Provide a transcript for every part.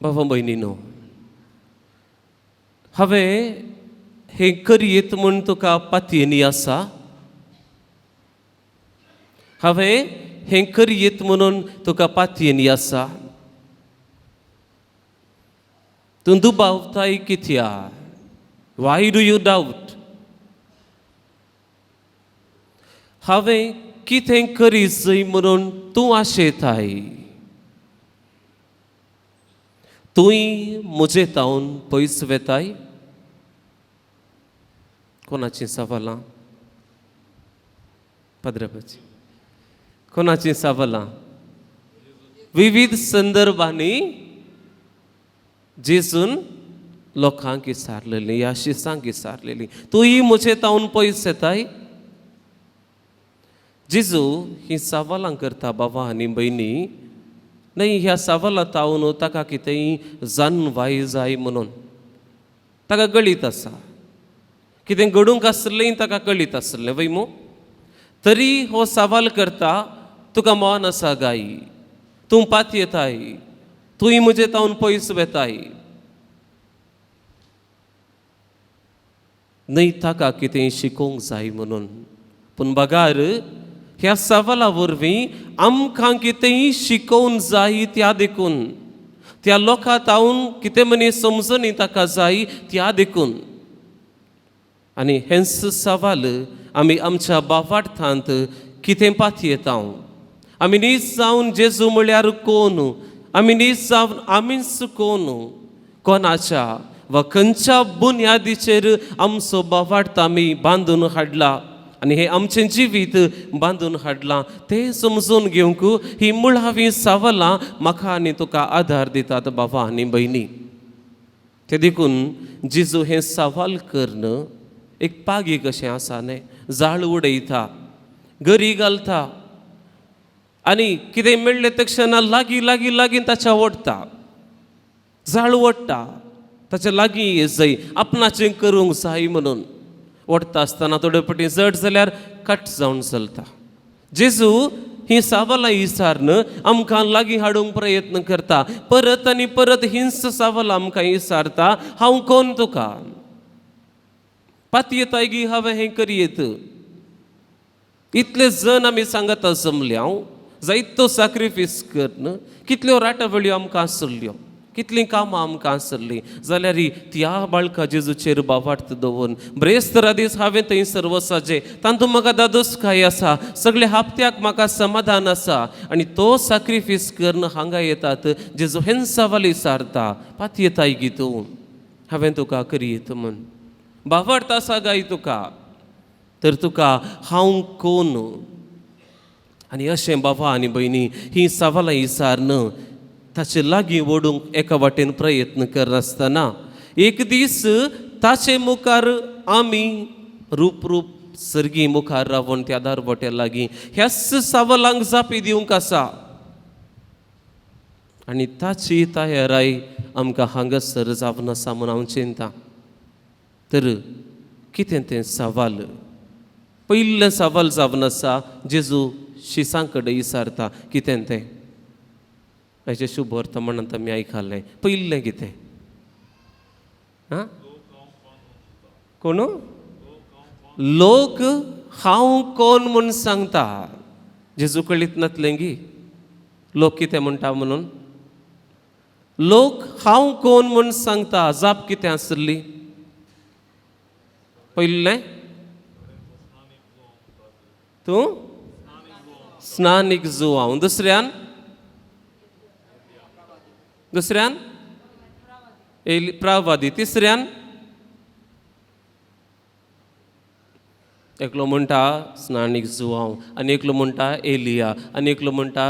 बाबा भयणीनो, हांवें हें करयेत म्हूण तुका पातयेनी आसा, हांवें हें करयेत म्हणून तुका पातयेनी आसा. तूं दुबावताय कित्या? Why do you doubt? हांवें कितें करीत म्हणून तूं आशेताय? तूंय म्हजे तावन पयस वेताय? कोणाचीं सवालां? पाद्राची कोणाचीं सवालां? विविध संदर्भांनी जेजून लोकांक विचारलेली, ह्या शिसांक विचारलेली, तूंय म्हजे तावन पयस येताय? जेजू ही सवालां करता बाबा आनी भयणी, न्हय ह्या सवालां तावन ताका कितेंय जानवाय जाय म्हणून. ताका गळीत आसा, कितें घडूंक आसलें ताका कळीत आसलें वय मू, तरी हो सवाल करता, तुका मान आसा गाय, तूं पातयेताय, तूंय म्हजे तावन पयस वेताय. न्हय ताका कितें शिकोवंक जाय म्हणून, पूण बगार ह्या सवाला वरवीं आमकां कितेंय शिकोवन जाय त्या देखून, त्या लोकां तावन कितें म्हणी समजणी ताका जाय त्या देखून. आनी हेंच सवाल आमी आमच्या बावार्थांत कितें पातयेता? आमी नीज जावन जेजू म्हळ्यार कोण? आमी नीज जावन आमीच कोण? कोणाच्या वा खंयच्या बुन्यादीचेर आमचो बावार्थ आमी बांदून हाडला आनी हें आमचें जिवीत बांदून हाडलां तें समजून घेवंक ही मुळावीं सवालां म्हाका आनी तुका आदार दितात बाबा आनी भयणी. ते देखून जेजू हें सवाल करून एक पागी कशें आसा न्हय, जाळ उडयता, गरी घालता आनी कितें मेळ्ळें तक्षणा लागीं लागीं लागीं ताच्या ओडटा, जाळ ओडटा, ताच्या लागीं येत जाय, आपणाचें करूंक जाय म्हणून. ओडटा आसतना थोडे पटी जड जाल्यार कट जावन चलता. जेजू ही सवालां विचारून आमकां लागीं हाडूंक प्रयत्न करता, परत आनी परत हींच सवालां आमकां विचारता, हांव कोण तुका? पातयेताय गी हांवें हें करयेत? इतले जण आमी सांगता जमल्या, हांव जायतो साक्रिफीस करून कितल्यो राटावळ्यो आमकां आसल्ल्यो, कितलीं कामां आमकां आसल्लीं, जाल्यार त्या बाळका जेजूचेर बावार्थ दवरून ब्रेस्तरा दीस हांवें थंय सर्वसाजें, तातूंत म्हाका दादोसकाय आसा, सगळे हप्त्याक म्हाका समाधान आसा. आनी तो साक्रिफीस करून हांगा येतात, जेजू हें सवाल विचारता, पातयेताय गी तूं? हांवें तुका करयेत म्हूण बावार्थ आसा गाय तुका, तर तुका हांव कोण? आनी अशें बाबा आनी भयणी ही सवालां विचारून ताचे लागीं ओडूंक एका वाटेन प्रयत्न करनासतना एक दीस ताचे मुखार आमी रूप रूप सर्गी मुखार रावन त्या दारवट्या लागीं ह्याच सवालांक जापी दिवंक आसा. आनी ताची तयाराय आमकां हांगासर जावन आसा म्हूण हांव चिंता. तर कितें तें सवाल? पयलें सवाल जावन आसा जेजू शिसां कडेन विचारता, कितें तें? हाचें शुभ अर्थ म्हणून आमी आयकलें. पयलें कितें? आं, कोण? लोक हांव कोण म्हूण सांगता. जेजू कळीत नातलें गी लोक कितें म्हणटा म्हणून. लोक हांव कोण म्हूण सांगता, जाप कितें आसली? पयलें तूं स्नानीक जुवांव, दुसऱ्यान दुसऱ्यान प्रावादी, तिसऱ्यान एकलो म्हणटा स्नानीक जुवांव, आनी एकलो म्हणटा एलिया, आनी एकलो म्हणटा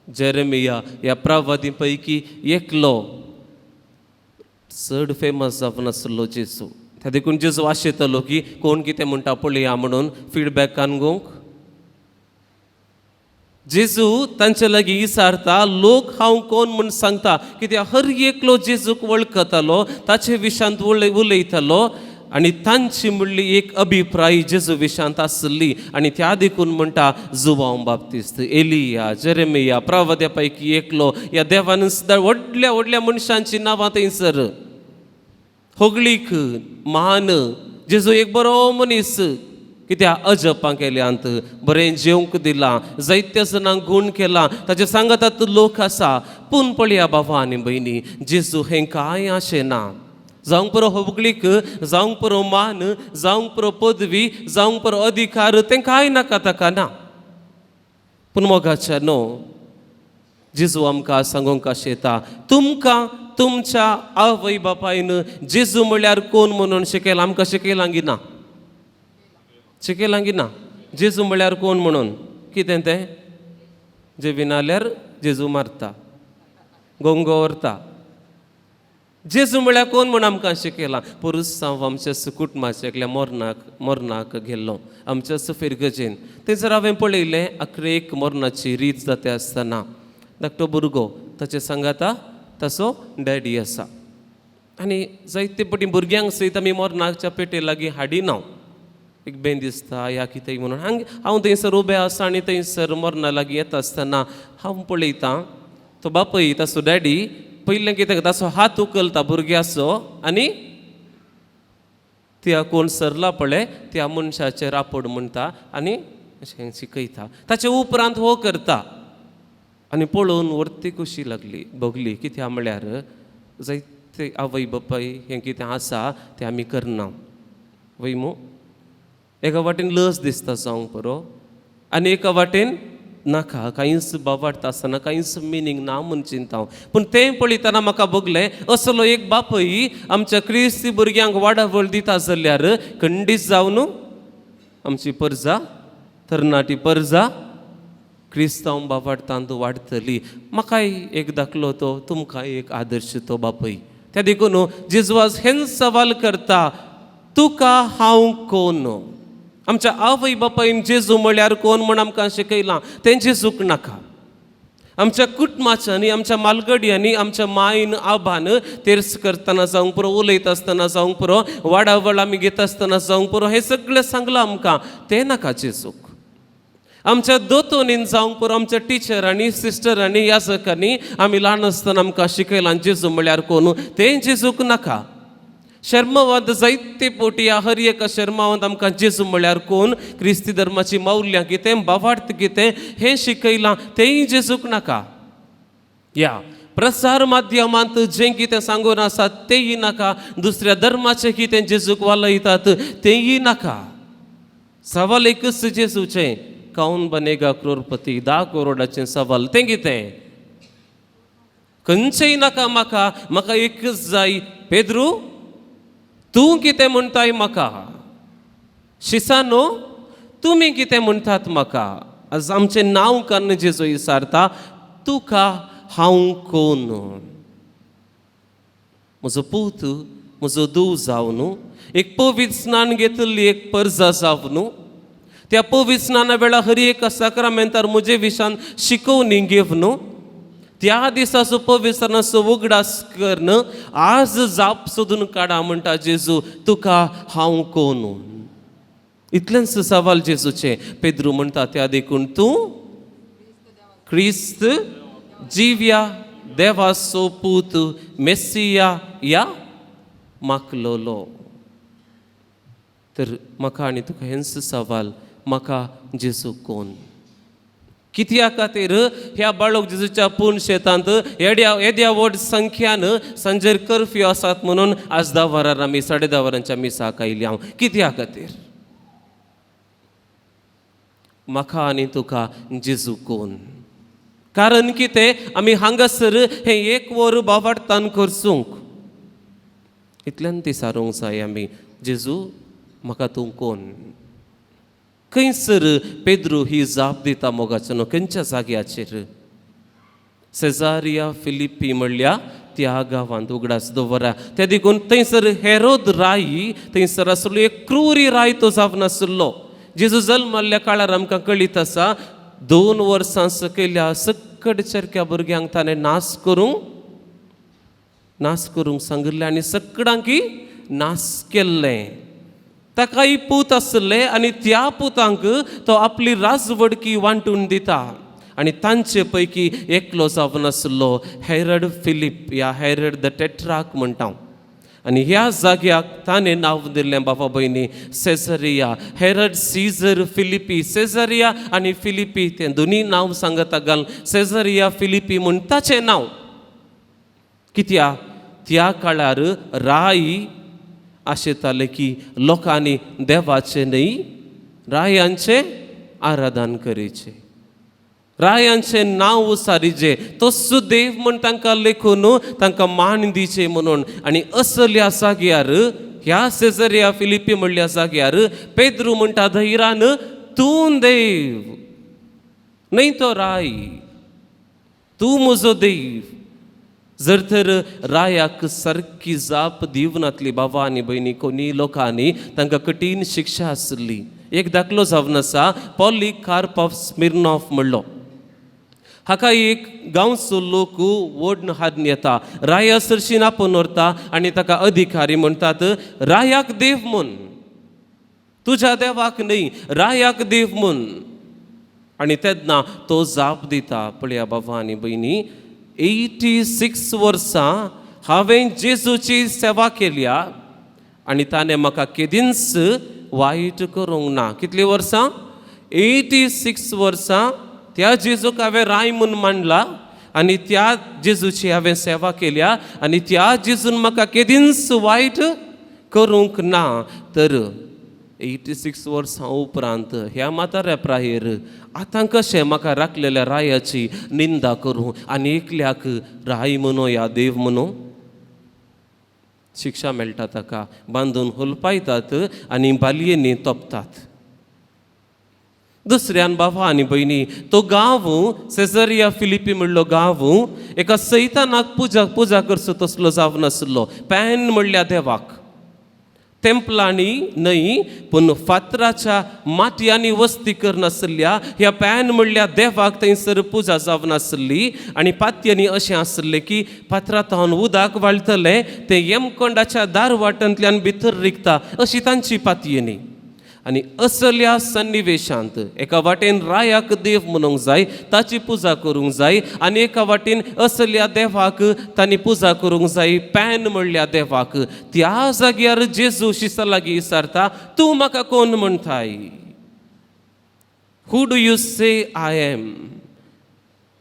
जेरेमिया. ह्या प्रावादी पैकी एकलो चड फेमस जावन आसलो जेजू. त्या देखून जेजू आशेतालो की कोण कितें म्हणटा पळया म्हणून फिडबॅकान गोंक. जेजू तांचे लागीं विचारता, लोक हांव कोण म्हूण सांगता? कित्याक हर एकलो जेजूक वळखतालो, ताचे विशांत उलयतालो. आनी तांची म्हणली एक अभिप्राय जेजू विशांत आसली आनी त्या देखून म्हणटा जुवांव बाप्तिस्त, एलिया, जेरेमिया, प्रवाद्या पैकी एकलो ह्या देवान सुद्दां व्हडल्या व्हडल्या मनशांची नांवां थंयसर होगळीक मान. जेजू एक बरो मनीस, कित्याक अजपां केल्यांत, बरें जेवंक दिलां, जायत्या जाणांक गूण केला, ताचे सांगातात लोक आसा. पूण पळया बाबा आनी भयणी, जेजू हें कांय अशें ना. जावंक पुरो होगळीक, जावंक पुरो मान, जावंक पुरो पदवी, जावंक पुरो अधिकार, तें कांय नाका ताका ना. पूण मोगाच्या न्हू, जेजू आमकां सांगूंक आशेता, तुमकां तुमच्या आवय बापायन जेजू म्हणल्यार कोण म्हणून शिकयलां? आमकां शिकयलां ना? शिकयलां ना जेजू म्हणल्यार कोण म्हणून? कितें तें जेवी नाल्यार जेजू मारता, गोंगो व्हरता. जेजू म्हळ्यार कोण म्हूण आमकां शिकयलां? पोरूस हांव आमच्या कुटुंबाच्या एकल्या मोरनाक मोरनाक गेल्लो आमच्या फिरगजेन. थंयसर हांवें पळयलें अकरेक मोरनाची रीत जाता आसतना धाकटो भुरगो, ताचे सांगाता ताचो डॅडी आसा. आनी जायते पटी भुरग्यांक सयत आमी मोरनाच्या पेटे लागीं हाडिना, एक बें दिसता या कितें म्हणून. हांग हांव थंयसर उबें आसा आनी थंयसर मरणा लागीं येता आसतना हांव पळयतां तो बापूय, ताचो डॅडी पयलें कितें, ताचो हात उखलता भुरग्याचो आनी त्या कोण सरला पळय त्या मनशाचेर आपोड म्हणटा आनी अशें शिकयता. ताचे उपरांत हो करता आनी पळोवन व्हरती खुशी लागली, भोगली. कित्याक म्हळ्यार जायते आवय बापाय हें कितें आसा तें आमी करना वय मू. एका वाटेन लज दिसता जावंक पुरो आनी एका वाटेन नाका, कांयच बाबार्थ आसना, कांयच मिनींग ना म्हूण चिंता हांव. पूण तें पळयतना म्हाका भोगलें, असलो एक बापूय आमच्या क्रिस्ती भुरग्यांक वाडावळ दिता जाल्यार खंडीत जावन आमची परजा, तरणाटी परजा क्रिस्तांव बाबार्थांत वाडटली. म्हाकाय एक दाखलो तो, तुमकां एक आदर्श तो बापूय. त्या देखून जेजू आज हेंच सवाल करता, तुका हांव कोण? आमच्या आवय बापायन जेजू म्हळ्यार कोण म्हूण आमकां शिकयलां तें जेजूक नाका. आमच्या कुटुंबाच्यांनी, आमच्या मालगड्यांनी, आमच्या मायन आबान तेर्स करतना जावंक पुरो, उलयता आसतना जावंक पुरो, वाडावळ आमी घेता आसतना जावंक पुरो, हें सगळें सांगलां आमकां, तें नाका जेजूक. आमच्या दोतोनीन जावंक पुरो, आमच्या टिचरांनी, सिस्टरांनी, याजकांनी आमी ल्हान आसतना आमकां शिकयलां जेजू म्हळ्यार कोण, तें जेजूक नाका. शर्मवाद जायते पोटी हर एका शर्मावाद आमकां जेजू म्हळ्यार कोण, क्रिस्ती धर्माची मौल्यां कितें, भावार्थ कितें हें शिकयलां, तेंय जेजूक नाका. ह्या प्रसार माध्यमांत जें कितें सांगून आसा तेंय नाका. दुसऱ्या धर्माचें कितें जेजूक वालयतात तेंय नाका. सवाल एकच जेजूचें, कौन बनेगा करोडपती, 10 करोडाचें सवाल, तें कितें खंयचेय नाका म्हाका. म्हाका एकच जाय, पेद्रू तूं कितें म्हणटाय म्हाका, शिसानो तुमी कितें म्हणटात म्हाका. आज आमचें नांव कान्न जेजू विचारता, तुका हांव कोण? म्हजो पूत, म्हजो धूव जावन, एक पवित्र स्नान घेतिल्ली एक परजा जावन, त्या पवित्र स्नाना वेळार हर एका साक्रामेंतार म्हजे विशान शिकोवणी घेवन, त्या दिसाचो पवित्रणाचो उगडास करन आज जाप सोदून काडा म्हणटा जेजू, तुका हांव कोण? इतलेंच सवाल जेजूचें. पेद्रू म्हणटा, त्या देखून तूं क्रिस्त जिव्या देवाचो पूत, मेसिया या माकलोलो. तर म्हाका आनी तुका हेंच सवाल, म्हाका जेजू कोण? कित्या खातीर ह्या बाळक जेजूच्या पूर्ण शेतांत येड्या येद्या व्हड संख्यान सांजेर कर्फ्यू आसात म्हणून आज 10 वरार आमी 10:30 वरांच्या मिसाक आयली हांव? कित्या खातीर? म्हाका आनी तुका जेजू कोण? कारण कितें आमी हांगासर हें एक वर बावाडतान करसूंक इतल्यान ती सारूंक जाय आमी, जेजू म्हाका तूं कोण? खंयसर पेद्रू ही जाप दिता मोगाचो न्हू, खंयच्या जाग्याचेर? सेजारिया फिलिप्पी म्हणल्या त्या गांवांत. उगडास दवरा, त्या देखून थंयसर हेरोद राय थंयसर आसलो, एक क्रुरी राय तो जावन आसलो. जेजू जल्मल्ल्या काळार आमकां कळीत आसा, 2 वर्सां सकयल्या सकट चरक्या भुरग्यांक ताणें नाश करूंक सांगिल्लें आनी सकडांकी नाश केल्लें. ताकाय पूत आसले आनी त्या पुतांक तो आपली राजवडकी वांटून दिता आनी तांचे पैकी एकलो जावन आसलो हेरड फिलीप या हेरड the टेट्राक म्हणटा. आनी ह्या जाग्याक ताणें नांव दिल्लें बाबा भयणी सेजरिया. हेरड सीजर फिलिपी, सेजरिया आनी फिलिपी तें दोनी नांव सांगता घाल सेजरिया फिलिपी म्हूण ताचें नांव. कित्याक त्या काळार राय आशेताले की लोकांनी देवाचें न्हय रायांचें आराधन करीचें, रायांचें नांव सारिजें, तस्सो देव म्हूण तांकां लेखून तांकां मान दिवचें म्हणून. आनी असल्या जाग्यार ह्या सेजरिया फिलिपी म्हणल्या जाग्यार पेद्रू म्हणटा धैरान, तूं देव न्हय तो राय, तूं म्हजो देव. जर तर रायाक सारकी जाप दिवनातली बाबा आनी भयणी कोणी लोकांनी तांकां कठीण शिक्षा आसली. एक दाखलो जावन आसा पॉलिकार्प ऑफ स्मिर्नॉफ म्हणलो. हाका एक गांवचो लोक ओडन हाडून येता, राया सरशीन आपोवन व्हरता आनी ताका अधिकारी म्हणटात रायाक देव म्हूण, तुज्या देवाक न्हय रायाक देव म्हूण. आनी तेन्ना तो जाप दिता, पळया बाबा आनी भयणी, 86 वर्सां हांवें जेजूची सेवा केल्या आनी ताणें म्हाका केदींच वायट करूंक ना. कितलीं वर्सां? 86 वर्सां त्या जेजूक हांवें राय म्हूण मांडला आनी त्या जेजूची हांवें सेवा केल्या आनी त्या जेजून म्हाका केदींच वायट करूंक ना. तर 86 वर्सां उपरांत ह्या म्हाताऱ्या प्रायेर आतां कशें म्हाका राखलेल्या रायाची निंदा करूं आनी एकल्याक राय म्हणो या देव म्हणो? शिक्षा मेळटा ताका, बांदून हुलपायतात आनी बालयेंनी तोपतात. दुसऱ्यान बाबा आनी भयणी तो गांव सेजरिया फिलिपी म्हणलो गांव एका सैतानाक पुजा पुजा करचो तसलो जावन आसलो, पॅन म्हणल्या देवाक. तेंपलांनी न्हय पूण फातराच्या मातयांनी वस्ती करनासल्या ह्या पॅन म्हणल्या देवाक थंयसर पुजा जावन आसली. आनी पातयांनी अशें आसलें की फातरांत उदक वाळटलें तें यमकोंडाच्या दार वाटांतल्यान भितर रिगता अशी तांची पातयेनी. आनी असल्या सन्निवेशांत एका वाटेन रायाक देव म्हणूंक जाय, ताची पुजा करूंक जाय, आनी एका वाटेन असल्या देवाक तांणी पुजा करूंक जाय, पॅन म्हणल्या देवाक. त्या जाग्यार जेजू शिसा लागीं विचारता, तूं म्हाका कोण म्हणटाय? Who do you say I am?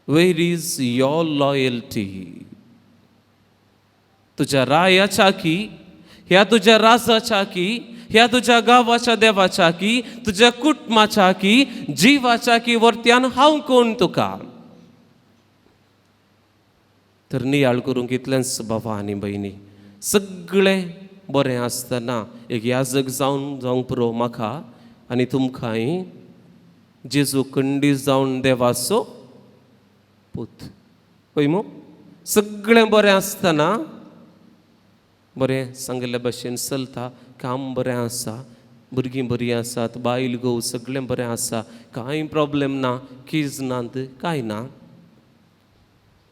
Where is your loyalty? तुज्या रायाच्या की, ह्या तुज्या राजाच्या की, ह्या तुज्या गांवाच्या देवाच्या की, तुज्या कुटुंबाच्या की, जिवाच्या की वर्त्यान हांव कोण तुका? तर नियाळ करूंक इतलेंच बाबा आनी भयणी, सगळें बरें आसतना एक याजक जावन जावंक पुरो म्हाका आनी तुमकांय. जेजू कंडी जावन देवाचो पूत पळय मू. सगळें बरें आसतना बरें सांगिल्ले भशेन चलता, काम बरें आसा, भुरगीं बरीं आसात, बायल घोव सगळें बरें आसा, कांय प्रॉब्लेम ना, कीज नात, कांय ना.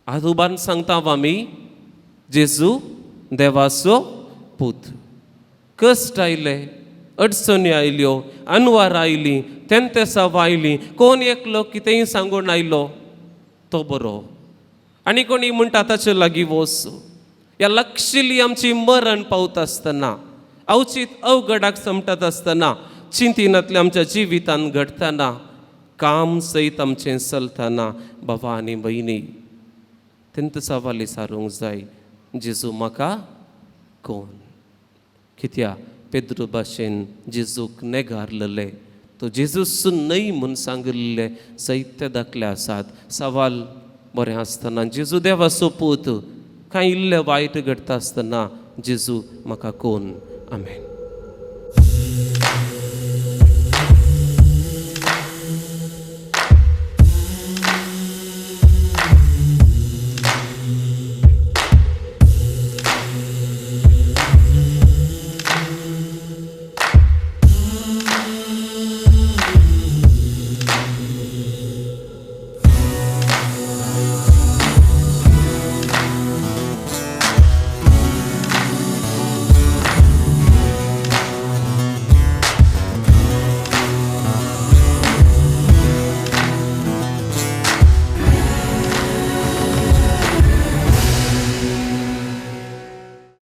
आज उबारून सांगता आमी जेजू देवाचो पूत. कश्ट आयले, अडचणी आयल्यो, अनवार आयली, तेंतेसाव आयली, कोण एकलो कितेंय सांगून आयलो तो बरो आनी कोणी म्हणटा ताचे लागीं वच. ह्या लक्षिली आमची मरण पावता आसतना, अवचीत अवघडाक समटत आसतना, चिंतिनातलें आमच्या जिवितान घडटना, काम सयत आमचें चलतना, बाबा आनी भयणी तेंत सवाली सारूंक जाय, जेजू म्हाका कोण? कित्या पेद्रू भाशेन जेजूक नेगारलेले, तो जेजूस न्हय म्हूण सांगिल्ले जायते दाखले आसात. सवाल बरें आसतना जेजू देवाचो पूत, कांय इल्लें वायट घडटा आसतना जेजू म्हाका कोण? आमेन.